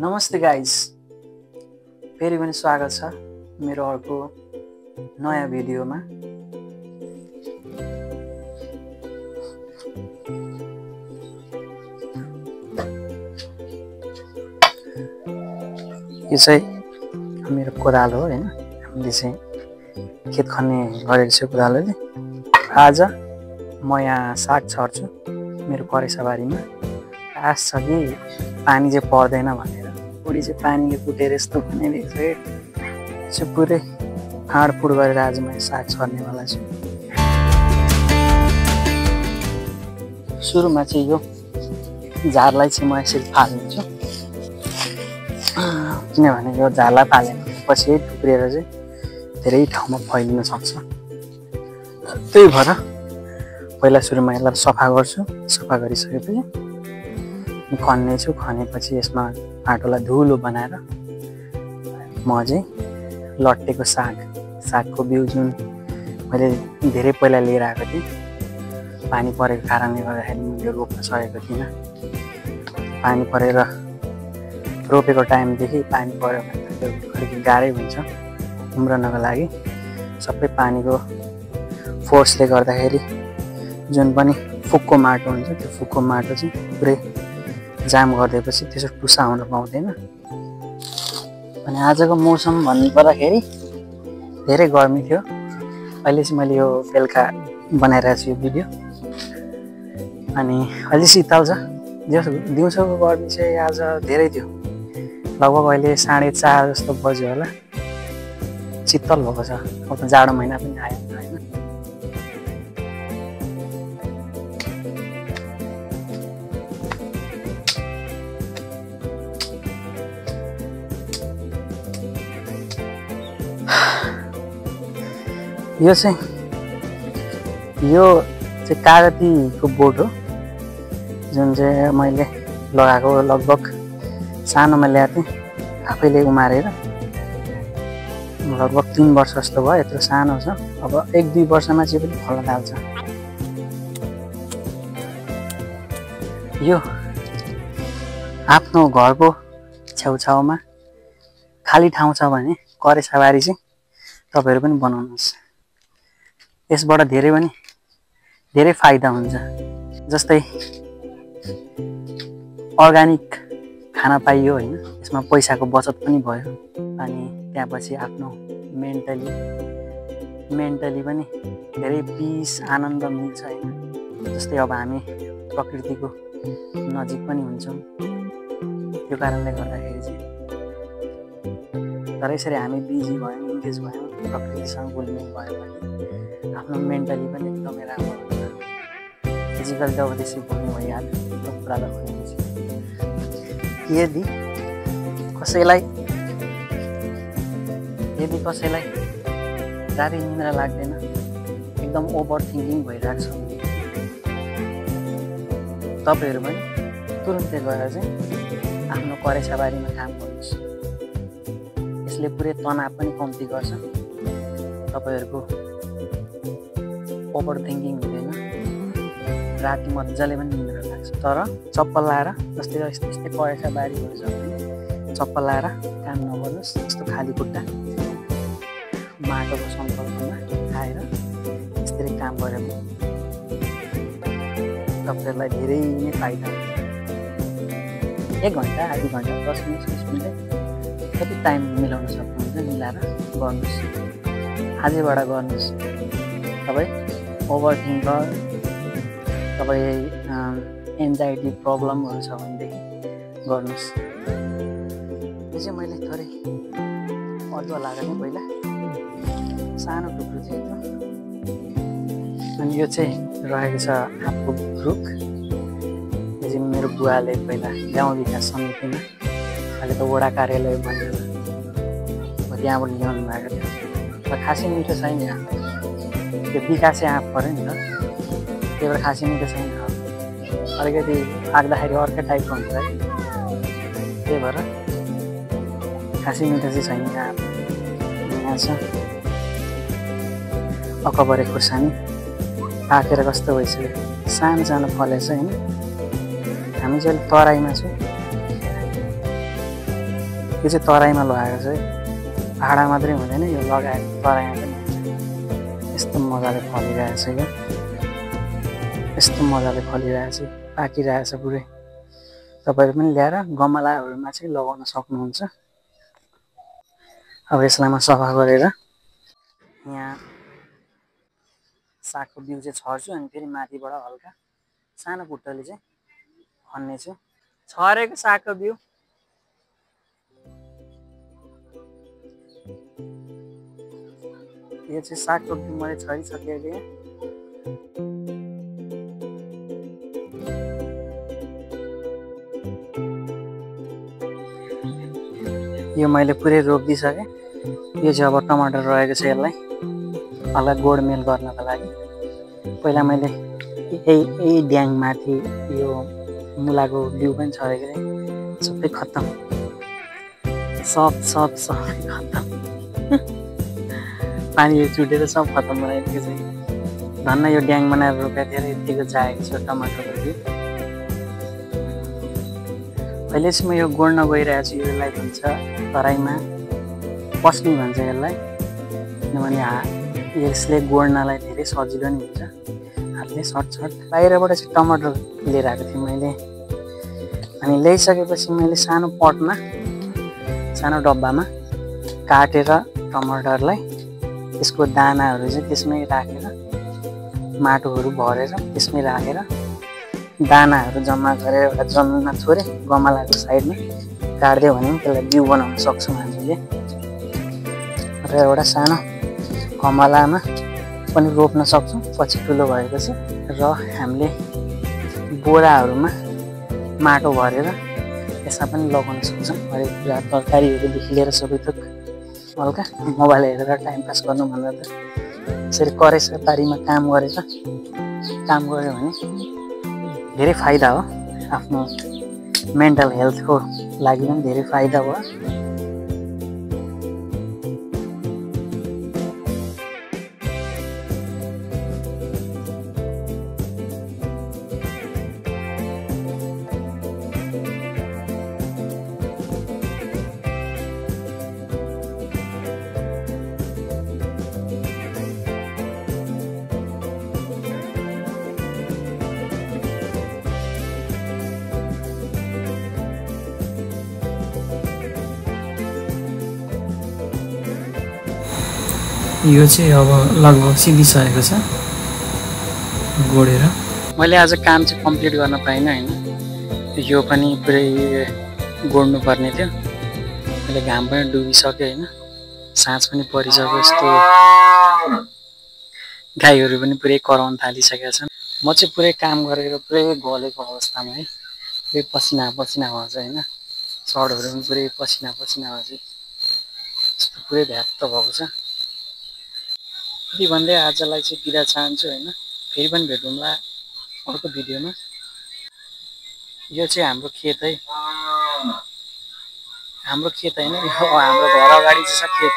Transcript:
नमस्ते गाइस, फेरि पनि स्वागत छ मेरो अर्को नयाँ भिडियोमा। यो चाहिँ मेरो कोदालो हो हैन। हामीले चाहिँ खेत खन्ने गरेको छु कोदालोले। आज म यहाँ साग छर्छु मेरो करेसाबारीमा। आश छ कि पानी चाहिँ पर्दैन भनेर। बुढी चाहिँ पानीले कुटेर यस्तो बनाइदिएको छ। पुरै फाँडफुड गरेर आज म साग छर्नेवाला छु। सुरुमा चाहिँ यो झारलाई चाहिँ म यसरी फालिदिन्छु, किनभने यो झारलाई फालेपछि टुक्रिएर चाहिँ धेरै ठाउँमा फैलिन सक्छ। त्यही भएर पहिला सुरुमा यसलाई सफा गर्छु। सफा गरिसकेपछि खन्नेछु। खनेपछि यसमा आटोलाई धुलो बनाएर म चाहिँ लट्टेको सागको बिउ जुन मैले धेरै पहिला लिएर आएको थिएँ, पानी परेको कारणले गर्दाखेरि मैले रोप्न सकेको थिइनँ। पानी परेर रोपेको टाइमदेखि पानी पऱ्यो भने त्यो अलिक गाह्रै हुन्छ उम्रनको लागि। सबै पानीको फोर्सले गर्दाखेरि जुन पनि फुक्को माटो हुन्छ त्यो फुक्को माटो चाहिँ पुरै जाम गरिदिएपछि त्यसो टुसा हुन पाउँदैन। अनि आजको मौसम भन्नु पर्दाखेरि धेरै गर्मी थियो। अहिले चाहिँ मैले यो बेलुका बनाइरहेको छु यो भिडियो। अनि अहिले शीतल छ। दिउँसोको गर्मी चाहिँ आज धेरै थियो। लगभग अहिले 4:30 जस्तो बज्यो होला। शीतल भएको छ। अब त जाडो महिना पनि आयो होइन। यो चाहिँ कागतीको बोट हो, जुन चाहिँ मैले लगाएको लगभग सानोमा ल्याएको थिएँ आफैले उमारेर। लगभग 3 वर्ष जस्तो भयो। यत्रो सानो छ। अब 1-2 वर्षमा चाहिँ पनि फल्न थाल्छ। यो आफ्नो घरको छेउछाउमा खाली ठाउँ छ भने करेसाबारी चाहिँ तपाईँहरू पनि बनाउनुहोस्। यसबाट धेरै फाइदा हुन्छ। जस्तै अर्गानिक खाना पाइयो होइन, यसमा पैसाको बचत पनि भयो। अनि त्यसपछि आफ्नो मेन्टली पनि धेरै पिस आनन्द मिल्छ होइन। जस्तै अब हामी प्रकृतिको नजिक पनि हुन्छौँ। त्यो कारणले गर्दाखेरि चाहिँ तर यसरी हामी बिजी भयौँ, इन्गेज भयौँ, प्रकृतिसँग घुलमिल भयो भने आफ्नो मेन्टली पनि एकदमै राम्रो हुन्छ। फिजिकल त अब त्यसै भन्नु भइहाल्यो, त्यो कुरा त भइन्छ। यदि कसैलाई राति निद्रा लाग्दैन, एकदम ओभर थिङ्किङ भइरहेको छ, तपाईँहरू पनि तुरुन्तै गएर चाहिँ आफ्नो करेसाबारीमा काम गर्नुहोस्। यसले पुरै तनाव पनि कम्ती गर्छ। तपाईँहरूको ओभर थिङ्किङ हुँदैन, राति मजाले पनि निद्रा लाग्छ। तर चप्पल लाएर जस्तै करेसाबारीहरू छ भने चप्पल लाएर काम नगर्नुहोस्। यस्तो खाली खुट्टा माटोको सम्पर्कमा आएर यसरी काम गऱ्यो भने तपाईँहरूलाई धेरै नै फाइदा हुन्छ। 1 घन्टा, आधी घन्टा, 10 मिनट, 20 मिनट कति टाइम मिलाउन सक्नुहुन्छ मिलाएर गर्नुहोस्। आजैबाट गर्नुहोस्। तपाईँ ओभर थिङ्कर, तपाईँ एन्जाइटी प्रब्लमहरू छ भनेदेखि गर्नुहोस्। यो चाहिँ मैले थोरै अदुवा लगाएको थिएँ पहिला, सानो टुक्रो थियो त्यो। अनि यो चाहिँ रहेको छ आँपको रुख। यो चाहिँ मेरो बुवाले पहिला गाउँ विकास समितिमा, अहिले त वडा कार्यालय बनेर त्यहाँबाट ल्याउनु भएको थियो। तर खासै मिठो छैन यहाँ, त्यो विकासे आँप पऱ्यो नि त, त्यही भएर खासै मिठो छैन। अलिकति पाक्दाखेरि अर्कै टाइपको हुन्छ है, त्यही भएर खासै मिठो चाहिँ छैन आँप। यहाँ छ अकबरे खुर्सानी, पाकेर कस्तो भइसक्यो, सानो सानो फलेछ होइन। हामी चाहिँ तराईमा छौँ। यो चाहिँ तराईमा लगाएको छ है, भाडा मात्रै हुँदैन, यो लगाएको तराईमा पनि हुन्छ। यस्तो मजाले फलिरहेछ यो, यस्तो मजाले फलिरहेछ, पाकिरहेछ पुरै। तपाईँहरू पनि ल्याएर गमलाहरूमा चाहिँ लगाउन सक्नुहुन्छ। अब यसलाई म सफा गरेर यहाँ सागको बिउ चाहिँ छर्छु अनि फेरि माथिबाट हल्का सानो खुट्टाले चाहिँ खन्नेछु। छरेको सागको बिउ यो चाहिँ सागको बिउ मैले छरिसकेँ। यो मैले पुरै रोपिदिइसकेँ। यो चाहिँ अब टमाटर रहेको छ, यसलाई हल्का गोडमेल गर्नको लागि। पहिला मैले यही ड्याङमाथि यो मुलाको बिउ पनि छरेको थिएँ, सबै खत्तम, सबै खत्तम। पानी चुटेर सब खत्तम बनाइदिएको छ। धन्न यो ड्याङ बनाएर रोपेको थिएँ, यतिको जाएको छ टमाटरको बिउ। अहिले चाहिँ म यो गोड्न गइरहेको छु। यसलाई भन्छ तराईमा पस्नी भन्छ यसलाई, किनभने यसले गोड्नलाई धेरै सजिलो नि हुन्छ। हातले सर्टसर्ट बाहिरबाट चाहिँ टमाटर लिएर आएको थिएँ मैले, अनि ल्याइसकेपछि मैले सानो पटमा, सानो डब्बामा काटेर टमाटरलाई त्यसको दानाहरू चाहिँ त्यसमै राखेर, माटोहरू भरेर त्यसमै राखेर दानाहरू जम्मा गरेर एउटा जमिनमा थोरै गमलाको साइडमा काट्दियो भने पनि त्यसलाई बिउ बनाउन सक्छौँ हामीले। र एउटा सानो गमलामा पनि रोप्न सक्छौँ पछि ठुलो भएपछि। र हामीले बोराहरूमा माटो भरेर यसमा पनि लगाउन सक्छौँ। हरेक कुरा तरकारीहरूदेखि लिएर सबै थोक। हल्का मोबाइल हेरेर टाइम पास गर्नुभन्दा त यसरी करेसबारीमा काम गऱ्यो भने धेरै फाइदा हो। आफ्नो मेन्टल हेल्थको लागि पनि धेरै फाइदा भयो। यो चाहिँ अब लगभग सिधिसकेको छ गोडेर। मैले आज काम चाहिँ कम्प्लिट गर्न पाइनँ होइन, यो पनि पुरै गोड्नु पर्ने थियो। अहिले घाम पनि डुबिसक्यो होइन, साँझ पनि परिसक्यो। यस्तो गाईहरू पनि पुरै कराउन थालिसकेका छन्। म चाहिँ पुरै काम गरेर पुरै गलेको अवस्थामा है, पुरै पसिना पसिना भएछ होइन, सर्टहरू पनि पुरै पसिना पसिना भएछ। यस्तो पुरै भ्यात्त भएको छ। यति भन्दै आजलाई चाहिँ बिदा चाहन्छु होइन। फेरि पनि भेटौँला अर्को भिडियोमा। यो चाहिँ हाम्रो खेत है, हाम्रो खेत होइन, यो हाम्रो घर अगाडि चाहिँ छ खेत।